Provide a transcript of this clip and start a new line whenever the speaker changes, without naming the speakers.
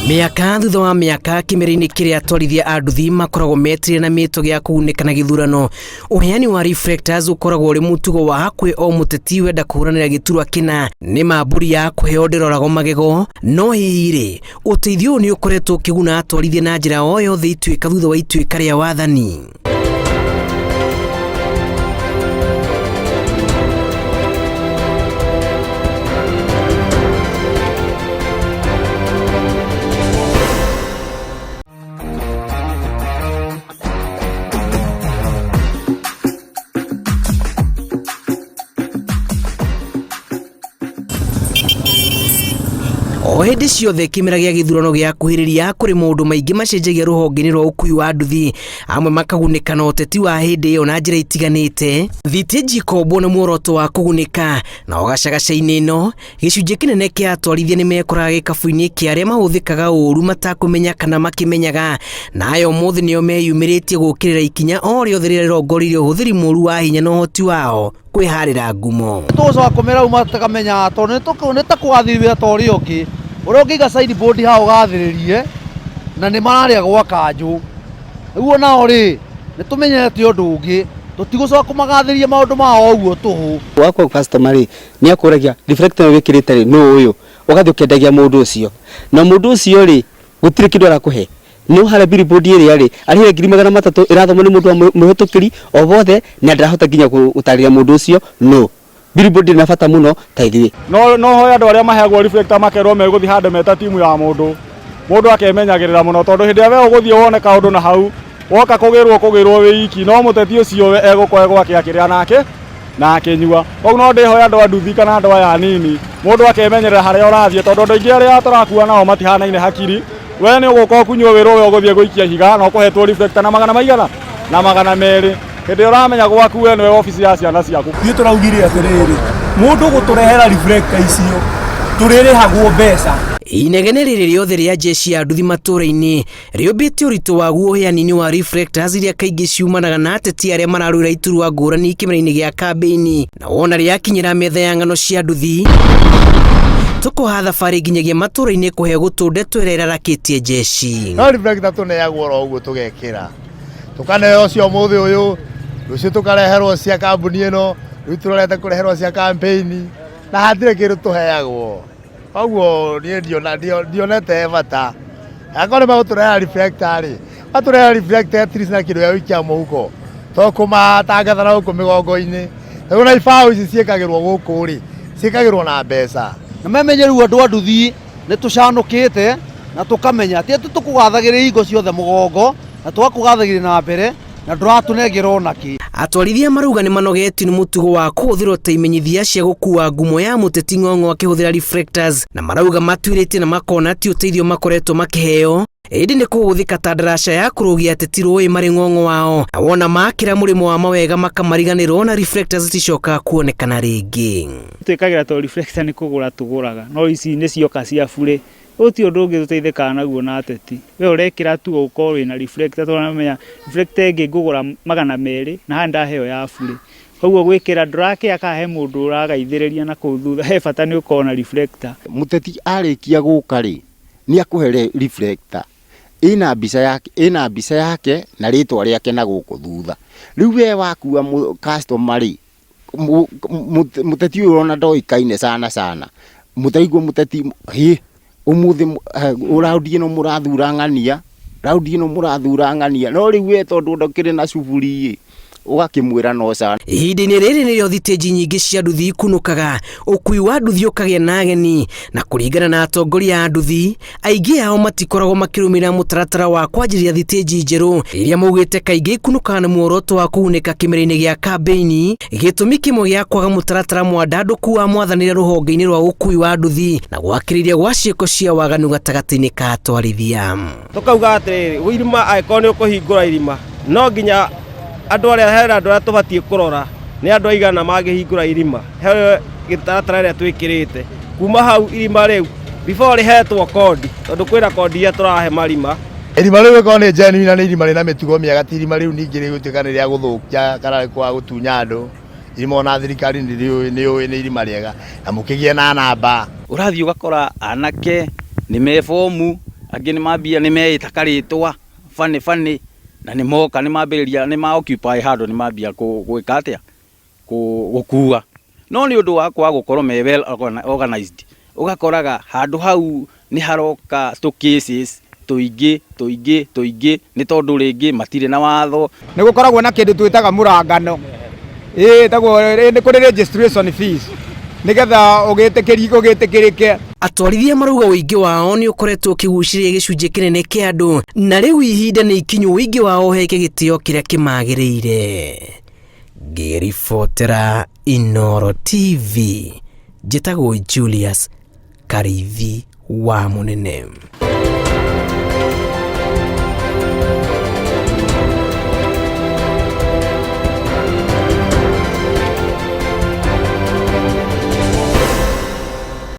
Mĩaka thutha wa mĩaka kĩmera-inĩ kĩrĩa atwarithia a nduthi makoragwo metire na mĩto gĩa kũgunĩka na gĩthurano, ũheani wa reflectors ũkoragwo ũrĩ mũtugo wa hakuhĩ o mũteti wenda kũhũranĩra gĩturwa kĩna. Nĩ ma mbũri ya kũheo ndĩroragwo magego, no hihi rĩ, ũteithio ũyũ nĩ ũkoretwo ũkĩguna atwarithia na njĩra o yothe ituĩka thutha wa ituĩka rĩa wathani? O hĩndĩ ciothe kĩmera gĩa gĩthurano gĩakuhĩrĩria, kũrĩ maũndũ maingĩ macenjagia rũhonge-inĩ rwa ũkui wa nduthi, amwe makagunĩka na ũteti wa hĩndĩ ĩyo na njĩra itiganĩte. Thitĩnji ikombwo na muoroto wa kũgunĩka, na o gacagaca-inĩ ĩno, gĩcunjĩ kĩnene kĩa atwarithia nĩ mekoraga gĩkabu-inĩ kĩa arĩa mahũthĩkaga ũru matakũmenya kana makĩmenyaga, na aya ũmũthĩ nĩo meyumĩrĩtie gũkĩrĩra ikinya o rĩothe rĩrĩa rĩrongoreirie ũhũthĩri mũru wa hinya na ũhoti wao kwĩharĩra ngumo.
Tũgũcoka kũmera rĩu matakamenya tondũ nĩ ta kũgathĩrĩria ta ũrĩa ũngĩ ũrĩa ũngĩiga sign board haha ũgathĩrĩrie na nĩ mararĩa gwa kanjũ. Rĩu onao rĩ nĩ tũmenyete ũndũ ũngĩ tũtigũcoka kũmagathĩrĩria maũndũ mao ũguo tũhũ.
Wakwa customer rĩ nĩ akũragia reflector ĩno wĩkĩrĩte rĩ nũ ũyũ, ũgathiĩ ũkendagia mũndũ ũcio na mũndũ ũcio rĩ gũtirĩ kĩndũ arakũhe. No harĩa billboard ĩrĩa rĩ, arĩhire 300,000 ĩrathomwo nĩ mũndũ wa mũhĩtũkĩri o wothe na ndarahota nginya gũtarĩria mũndũ ũcio nũ. Billboard ndĩrĩ na bata mũno ta ithuĩ.
No no hoe andũ arĩa maheagwo reflector makerwo megũthiĩ handũ meta timu ya mũndũ, mũndũ akemenyagĩrĩra mũno tondũ hĩndĩ ĩrĩa we ũgũthiĩ wone kaũndũ na hau, woka kũgĩrwo ũkũgĩrwo wĩ iki no mũteti ũcio we egũkorwo e gwake akĩrĩa na na akĩnyua. Koguo no ndĩhoe andũ a nduthi kana andũ aya anini, mũndũ akemenyerera harĩa ũrathiĩ tondũ andũ aingĩ arĩa tũrakua nao matihanaine hakiri. We nĩ ũgũka ũkunywo wĩrwo we ũgũthiĩ gũikia ihiga na ũkũhetwo reflector na magana maigana? Na 200. Hĩndĩ ĩrĩa ũramenya gwaku we nĩwe obici ya ciana ciaku.
Ithuĩ tũraugire atĩrĩrĩ, mũndũ gũtũrehera reflector icio tũrĩrĩhagwo mbeca.
Inegene rĩrĩ rĩothe rĩa jeshi ya nduthi matũũra-inĩ rĩũmbĩte ũritũ waguo ũheani-inĩ wa reflectors iria kaingĩ ciumanaga na ateti arĩa mararũĩra iturwa ngũrani kĩmera-inĩ gĩa kambĩini. Na wona rĩakinyĩra metha ya ng'ano cia nduthi, tũkoha thabarĩ nginyagia matũũra-inĩ kũhe gũtũ ndeto ĩrĩa ĩrarakĩtie jeshi.
No reflector tũneagwo oro ũguo tũgekĩra, tũkaneo cia ũmũthĩ ũyũ, rũciũ tũkareherwo cia kambuni ĩno, rĩu tũrorete kũreherwo cia campaign, na hatirĩ kĩndũ tũheagwo. Koguo niĩ ndiona ndionete he bata. Akorwo nĩ megũtũrehera reflector rĩ, matũrehere reflector at least na kĩndũ gĩa gũikia mũhuko, to kũmatangatha na gũkũ mĩgongo-inĩ. Rĩu ona ibaũ ici ciĩkagĩrwo gũkũ rĩ, ciĩkagĩrwo na mbeca.
Na memenye rĩu andũ a nduthi nĩ tũcanũkĩte na tũkamenya ti atĩ tũkũgathagĩrĩria hingo ciothe mũgongo na tũgakũgathagĩrĩria na mbere na ndũratũnengera ona kĩ.
Atwarithia marauga nĩ manogetio nĩ mũtugo wa kũhũthĩrwo ta imenyithia cia gũkua ngumo ya mũteti Ng'ong'o akĩhũthĩra reflectors, na marauga matuĩrĩtie na makona ti ũteithio makoretwo makĩheo, ĩndĩ nĩ kũhũthĩka ta ndaraca ya kũrũgia ateti rũĩ marĩ ng'ong'o wao, na wona makĩra mũrĩmo wa mawega makamariganĩrwo na reflectors iticokaga kuonekana rĩngĩ.
Twĩkagĩra to reflector nĩ kũgũra tũgũraga, no ici nĩ cioka cia burĩ. Ũyũ ti ũndũ ũngĩ tũteithĩkaga naguo na ateti. We ũrekĩra tu ũkorwo wĩna reflector tondũ nĩũramenya reflector ĩngĩ ngũgũra 200 na haha nĩndaheo ya burĩ. Koguo gwĩkĩra ndũrakĩya kana he mũndũ ũragaithĩrĩria na kũu thutha, he bata nĩ ũkorwo na reflector.
Mũteti arĩkia gũka rĩ, nĩ akũhe reflector ĩna mbica yake, ĩna mbica yake na rĩtwa rĩake na gũkũ thutha. Rĩu we wakua customer rĩ, Mũteti ũyũ ona ndoĩkaine sana sana, mũtaigua mũteti hĩ ũmũthĩ raundi ĩno mũrathura ng'ania, raundi ĩno mũrathura ng'ania, no rĩu we tondũ ndũkĩrĩ na cuburi ĩ, ũgakĩmwĩra no sawa.
Ihinda-inĩ rĩrĩ nĩrĩo thitĩnji nyingĩ cia nduthi ikunũkaga, ũkui wa nduthi ũkagĩa na ageni, na kũringana na atongoria a nduthi, Aingĩ ao matikoragwo makĩrũmĩrĩra mũtaratara wa kwanjĩrĩria thitĩnji njerũ iria maugĩte kaingĩ ikunũkaga na muoroto wa kũgunĩka kĩmera-inĩ gĩa kambĩini. Gĩtũmi kĩmwe gĩa kwaga mũtaratara mwandandũku wa mwathanĩre rũhonge-inĩ rwa ũkui wa nduthi na gwakĩrĩria gwa ciĩko cia waganu gatagatĩ-inĩ ka atwarithia.
Tũkauga atĩrĩrĩ, irima angĩkorwo nĩ ũkũhingũra irima, no nginya andũ arĩa, hena andũ arĩa tũbatiĩ kũrora nĩ andũ aigana mangĩhingũra irima. He gĩtaratara ĩrĩa twĩkĩrĩte. Kuma hau irima rĩu before rĩhetwo kondi, tondũ kwĩna kondi iria tũrahe marima.
Irima rĩu rĩkorwo nĩ genuine na nĩ irima rĩna mĩtugo mĩega, ti irima rĩu ningĩ rĩgũtuĩka nĩ rĩa gũthũkia kana rĩa gũtunya andũ. Irima ona thirikari nĩ yũĩ nĩ irima rĩega na mũkĩgĩe na namba.
Ũrathiĩ ũgakora anake nĩ me bomu, Angĩ nĩ mambia nĩ meĩta karĩtwa bani bani na nĩ moka nĩ mambĩrĩria nĩ ma occupy handũ nĩ mambia gwĩka atĩa gũkua. No nĩ ũndũ wa kwaga gũkorwo me well organized ũgakoraga handũ hau nĩ haroka tũ cases tũingĩ tũingĩ tũingĩ nĩ tondũ rĩngĩ matirĩ na watho.
Nĩ gũkoragwo na kĩndũ twĩtaga mũrangano, ĩĩ ĩtagwo nĩ kũrĩ registration fees nĩgetha ũgĩtĩkĩrĩke.
Atwarithia marauga ũingĩ wao nĩ ũkoretwo ũkĩgucĩrĩria gĩcunjĩ kĩnene kĩa andũ na rĩu ihinda nĩ ikinyu ũingĩ wao ũheke gĩtĩo kĩrĩa kĩmagĩrĩire. Ngĩribotera Inooro TV, njĩtagwo Julius Karĩithi wa Mũnene.